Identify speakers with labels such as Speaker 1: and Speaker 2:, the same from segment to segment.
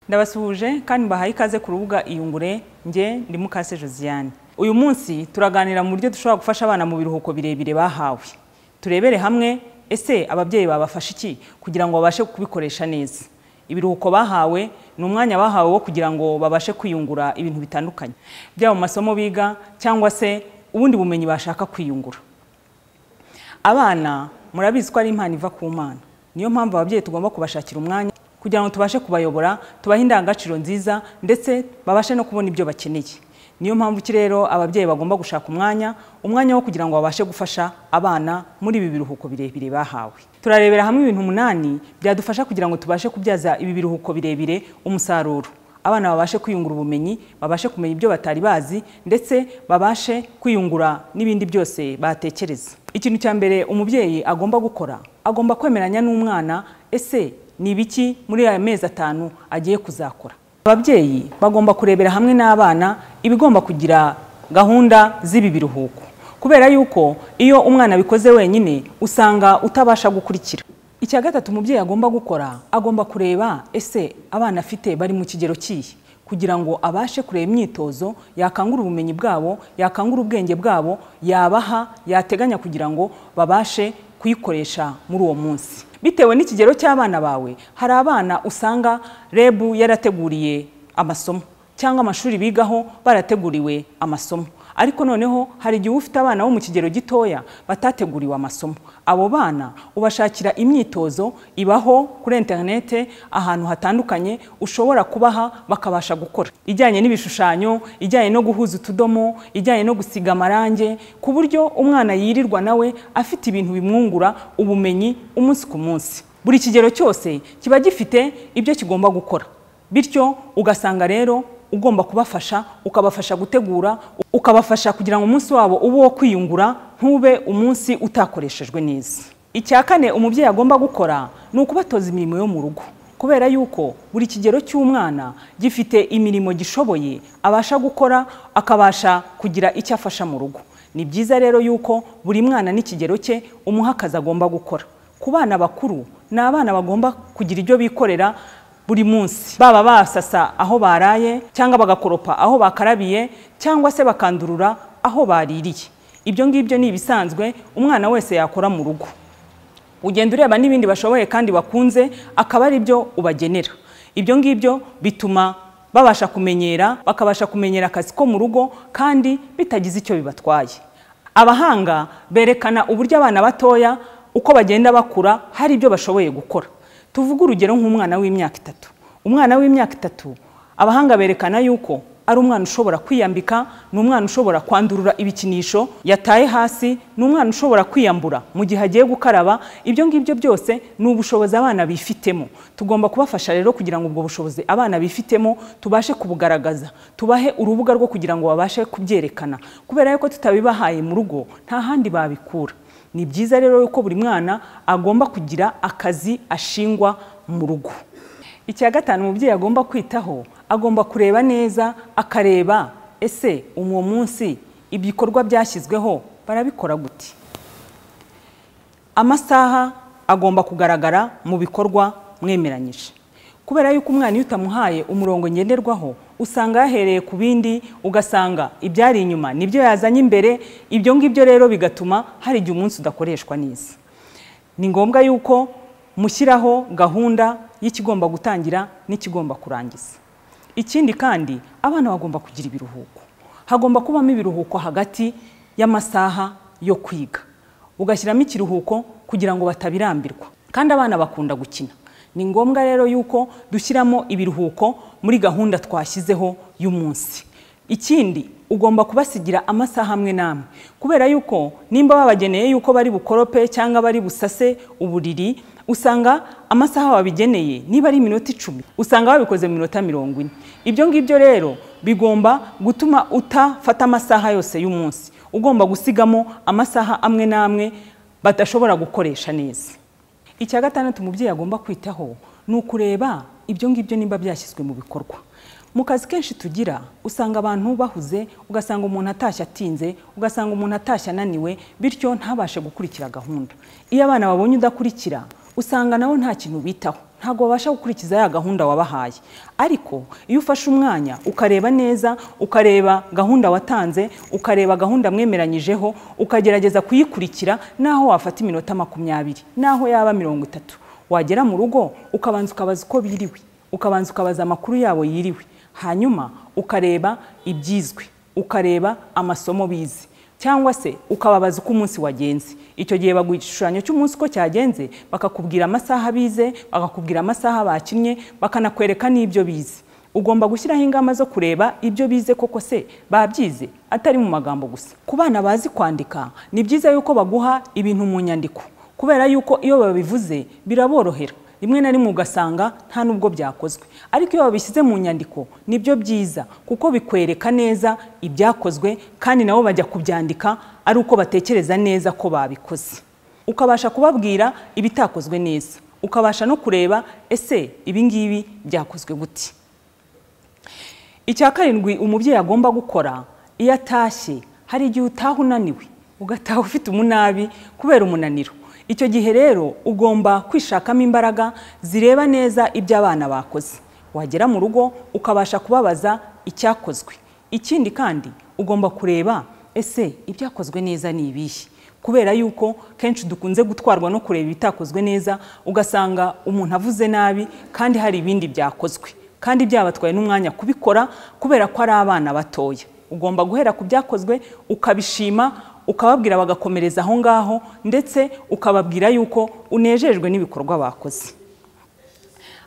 Speaker 1: Ndabasuhuje kandi mbahaye ikaze ku rubuga Iyungure, nge ndi Mukase Josiane. Uyu munsi turaganira mu buryo dushobora gufasha abana mu biruhuko birebire bahawe. Turebere hamwe ese ababyeyi babafasha iki kugira ngo babashe kubikoresha neza. Ibiruhuko bahawe ni umwanya bahawe wo kugira ngo babashe kwiyungura ibintu bitandukanye, byaba mu masomo biga cyangwa se ubundi bumenyi bashaka kwiyungura. Abana murabizi ko ari impano iva ku Mana. Niyo mpamvu ababyeyi tugomba kubashakira umwanya kugira ngo tubashe kubayobora, tubahe indangagaciro nziza ndetse babashe no kubona ibyo bakeneye. Niyo mpamvu ki rero ababyeyi bagomba gushaka umwanya wo kugira ngo babashe gufasha abana muri ibi biruhuko birebire bahawe. Turarebera hamwe ibintu 8 byadufasha kugira ngo tubashe kubyaza ibi biruhuko birebire umusaruro. Abana babashe kwiyungura ubumenyi, babashe kumenya ibyo batari bazi ndetse babashe kwiyungura n'ibindi byose batekereza. Ikintu cya mbere umubyeyi agomba gukora, agomba kwemeranya n'umwana ese ni ibiki muri aya mezi 5 agiye kuzakora. Ababyeyi bagomba kurebera hamwe n'abana ibigomba kugira gahunda z'ibi biruhuko, kubera yuko iyo umwana abikoze wenyine usanga utabasha gukurikira. Icya gatatu umubyeyi agomba gukora, agomba kureba ese abana afite bari mu kigero kihe, kugira ngo abashe kureba imyitozo yakangura ubumenyi bwabo, yakangura ubwenge bwabo, yabaha yateganya kugira ngo babashe kuyikoresha muri uwo munsi. Bitewe n'ikigero cy'abana bawe, hari abana usanga REB yarateguriye amasomo cyangwa amashuri bigaho barateguriwe amasomo, ariko noneho hari igihe ufite abana bo mu kigero gitoya batateguriwe amasomo. Abo bana ubashakira imyitozo ibaho kuri interinete ahantu hatandukanye ushobora kubaha bakabasha gukora, ijyanye n'ibishushanyo, ijyanye no guhuza utudomo, ijyanye no gusiga amarange, ku buryo umwana yirirwa nawe afite ibintu bimwungura ubumenyi umunsi ku munsi. Buri kigero cyose kiba gifite ibyo kigomba gukora, bityo ugasanga rero ugomba kubafasha, ukabafasha gutegura, ukabafasha kugira ngo umunsi wabo ube wo kwiyungura, ntube umunsi utakoreshejwe neza. Icya kane umubyeyi agomba gukora ni ukubatoza imirimo yo mu rugo, kubera yuko buri kigero cy'umwana gifite imirimo gishoboye abasha gukora, akabasha kugira icyo afasha mu rugo. Ni byiza rero yuko buri mwana n'ikigero cye umuha akazi agomba gukora. Ku bana bakuru ni abana bagomba kugira ibyo bikorera buri munsi, baba basasa aho baraye cyangwa bagakoropa aho bakarabiye cyangwa se bakandurura aho baririye. Ibyo ngibyo ni ibisanzwe umwana wese yakora mu rugo. Ugenda ureba n'ibindi bashoboye kandi bakunze akaba ari byo ubagenera. Ibyo ngibyo bituma babasha kumenyera, bakabasha kumenyera akazi ko mu rugo kandi bitagize icyo bibatwaye. Abahanga berekana uburyo abana batoya uko bagenda bakura hari ibyo bashoboye gukora. Tuvuge urugero nk'umwana w'imyaka 3. Umwana w'imyaka 3 abahanga berekana yuko ari umwana ushobora kwiyambika, ni umwana ushobora kwandurura ibikinisho yataye hasi, ni umwana ushobora kwiyambura mu gihe agiye gukaraba. Ibyo ngibyo byose ni ubushobozi abana bifitemo. Tugomba kubafasha rero kugira ngo ubwo bushobozi abana bifitemo tubashe kubugaragaza, tubahe urubuga rwo kugira ngo babashe kubyerekana, kubera yuko tutabibahaye mu rugo nta handi babikura. Ni byiza rero yuko buri mwana agomba kugira akazi ashingwa mu rugo. Icya gatanu umubyeyi agomba kwitaho, agomba kureba neza, akareba ese uwo munsi ibikorwa byashyizweho barabikora gute. Amasaha agomba kugaragara mu bikorwa mwemeranyije, kubera yuko umwana iyo utamuhaye umurongo ngenderwaho usanga yahereye ku bindi, ugasanga ibyari inyuma nibyo yazanye imbere. Ibyo ngibyo rero bigatuma hari igihe umunsi udakoreshwa neza. Ni ngombwa yuko mushyiraho gahunda y'ikigomba gutangira n'ikigomba kurangiza. Ikindi kandi abana bagomba kugira ibiruhuko. Hagomba kubamo ibiruhuko hagati y'amasaha yo kwiga, ugashyiramo ikiruhuko kugira ngo batabirambirwa. Kandi abana bakunda gukina. Ni ngombwa rero yuko dushyiramo ibiruhuko muri gahunda twashyizeho y'umunsi. Ikindi ugomba kubasigira amasaha amwe n'amwe, kubera yuko nimba babageneye yuko bari bukorope cyangwa bari busase uburiri, usanga amasaha babigeneye niba ari iminota 10 usanga babikoze mu minota 40. Ibyo ngibyo rero bigomba gutuma utafata amasaha yose y'umunsi, ugomba gusigamo amasaha amwe n'amwe badashobora gukoresha neza. Icya gatandatu umubyeyi agomba kwitaho ni ukureba ibyo ngibyo nimba byashyizwe mu bikorwa. Mu kazi kenshi tugira usanga abantu bahuze, ugasanga umuntu atashye atinze, ugasanga umuntu atashye ananiwe, bityo ntabashe gukurikira gahunda. Iyo abana babonye udakurikira usanga nabo nta kintu bitaho. Ntabwo babasha gukurikiza ya gahunda wabahaye. Ariko iyo ufashe umwanya ukareba neza, ukareba gahunda watanze, ukareba gahunda mwemeranyijeho, ukagerageza kuyikurikira, naho wafata iminota 20, naho yaba 30, wagera mu rugo ukabanza ukabaza uko biriwe, ukabanza ukabaza amakuru yabo yiriwe, hanyuma ukareba ibyizwe, ukareba amasomo bize, cyangwa se ukababaza uko umunsi wagenze. Icyo gihe baguha igishushanyo cy'umunsi uko cyagenze, bakakubwira amasaha bize, bakakubwira amasaha bakinnye, bakanakwereka n'ibyo bize. Ugomba gushyiraho ingamba zo kureba ibyo bize koko se babyize, atari mu magambo gusa. Ku bana bazi kwandika ni byiza yuko baguha ibintu mu nyandiko, kubera yuko iyo babivuze biraborohera. Rimwe na rimwe ugasanga nta nubwo byakozwe, ariko iyo babishyize mu nyandiko nibyo byiza, kuko bikwereka neza ibyakozwe, kandi nabo bajya kubyandika ari uko batekereza neza ko babikoze. Ukabasha kubabwira ibitakozwe neza, ukabasha no kureba ese ibi ngibi byakozwe gute. Icya karindwi umubyeyi agomba gukora iyo atashye, hari igihe utaha unaniwe, ugataha ufite umunabi kubera umunaniro. Icyo gihe rero ugomba kwishakamo imbaraga zireba neza ibyo abana bakoze. Wagera mu rugo ukabasha kubabaza icyakozwe. Ikindi kandi ugomba kureba ese ibyakozwe neza ni ibihe, kubera yuko kenshi dukunze gutwarwa no kureba ibitakozwe neza, ugasanga umuntu avuze nabi kandi hari ibindi byakozwe, kandi byabatwaye n'umwanya kubikora kubera ko ari abana batoya. Ugomba guhera ku byakozwe ukabishima, ukababwira bagakomereza aho ngaho, ndetse ukababwira yuko unejejwe n'ibikorwa bakoze.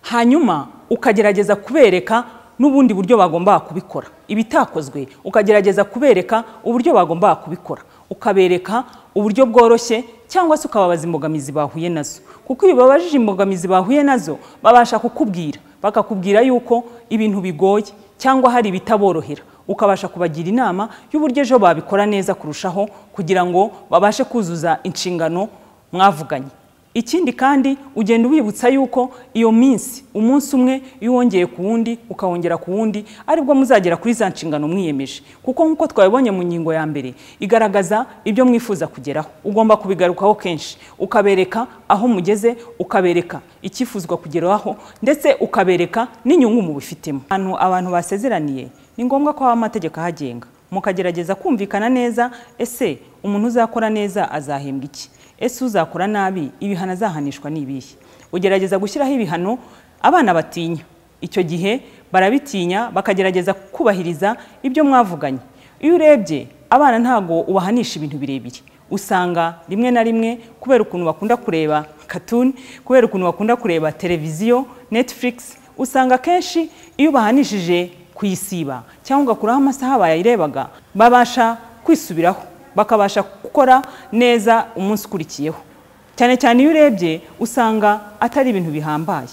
Speaker 1: Hanyuma ukagerageza kubereka n'ubundi buryo bagomba kubikora. Ibitakozwe ukagerageza kubereka uburyo bagomba kubikora, ukabereka uburyo bworoshye, cyangwa se ukababaza imbogamizi bahuye nazo. Kuko iyo babajije imbogamizi bahuye nazo, babasha kukubwira, bakakubwira yuko ibintu bigoye cyangwa hari ibitaborohera. Ukabasha kubagira inama y'uburyo ejo babikora neza kurushaho, kugira ngo babashe kuzuza inshingano mwavuganye. Ikindi kandi ugenda ubibutsa yuko iyo minsi, umunsi umwe iyo wongeye ku wundi ukawongera ku wundi, aribwo muzagera kuri za nshingano mwiyemeje. Kuko nkuko twabibonye mu ngingo ya mbere igaragaza ibyo mwifuza kugeraho, ugomba kubigarukaho kenshi, ukabereka aho mugeze, ukabereka icyifuzwa kugeraho, ndetse ukabereka n'inyungu mubifitemo. Abantu basezeraniye ni ngombwa ko haba amategeko ahagenga, mukagerageza kumvikana neza. Ese umuntu uzakora neza azahembwa iki? Ese uzakora nabi ibihano azahanishwa ni ibihe? Ugerageza gushyiraho ibihano abana batinya. Icyo gihe barabitinya, bakagerageza kubahiriza ibyo mwavuganye. Iyo urebye abana ntago ubahanisha ibintu birebire, usanga rimwe na rimwe kubera ukuntu bakunda kureba cartoon, kubera ukuntu bakunda kureba televiziyo, Netflix, usanga kenshi iyo ubahanishije kuyisiba cyangwa ugakuraho amasaha bayirebaga, babasha kwisubiraho, bakabasha gukora neza umunsi ukurikiyeho. Cyane cyane iyo urebye usanga atari ibintu bihambaye.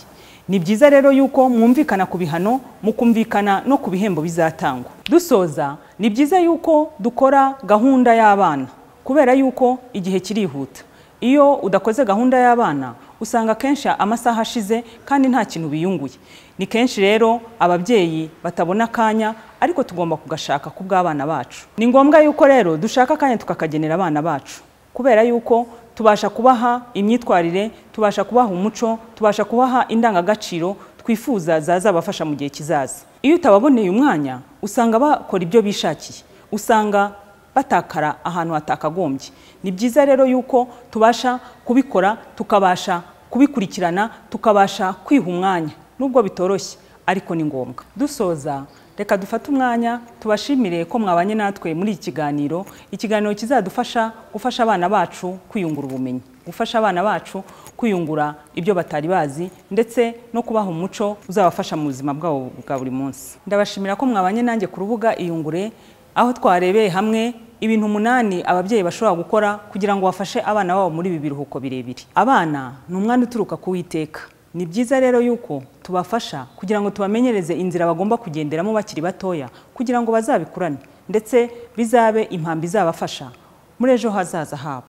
Speaker 1: Ni byiza rero yuko mwumvikana ku bihano, mukumvikana no ku bihembo bizatangwa. Dusoza, ni byiza yuko dukora gahunda y'abana, kubera yuko igihe kirihuta. Iyo udakoze gahunda y'abana usanga kenshi amasaha ashize kandi nta kintu biyunguye. Ni kenshi rero ababyeyi batabona akanya, ariko tugomba kugashaka ku bw'abana bacu. Ni ngombwa yuko rero dushaka akanya tukakagenera abana bacu, kubera yuko tubasha kubaha imyitwarire, tubasha kubaha umuco, tubasha kubaha indangagaciro twifuza zazabafasha mu gihe kizaza. Iyo utababoneye umwanya usanga bakora ibyo bishakiye, usanga batakara ahantu hatakagombye. Ni byiza rero yuko tubasha kubikora, tukabasha kubikurikirana, tukabasha kwiha umwanya, nubwo bitoroshye ariko ni ngombwa. Dusoza, reka dufate umwanya tubashimire ko mwabanye natwe muri iki kiganiro, ikiganiro kizadufasha gufasha abana bacu kwiyungura ubumenyi, gufasha abana bacu kwiyungura ibyo batari bazi, ndetse no kubaha umuco uzabafasha mu buzima bwabo bwa buri munsi. Ndabashimira ko mwabanye nanjye ku rubuga Iyungure, aho twarebeye hamwe ibintu 8 ababyeyi bashobora gukora kugira ngo bafashe abana babo muri ibi biruhuko birebire. Abana ni umwana uturuka ku Uwiteka. Ni byiza rero yuko tubafasha kugira ngo tubamenyereze inzira bagomba kugenderamo bakiri batoya, kugira ngo bazabikurane, ndetse bizabe impambi izabafasha muri ejo hazaza habo.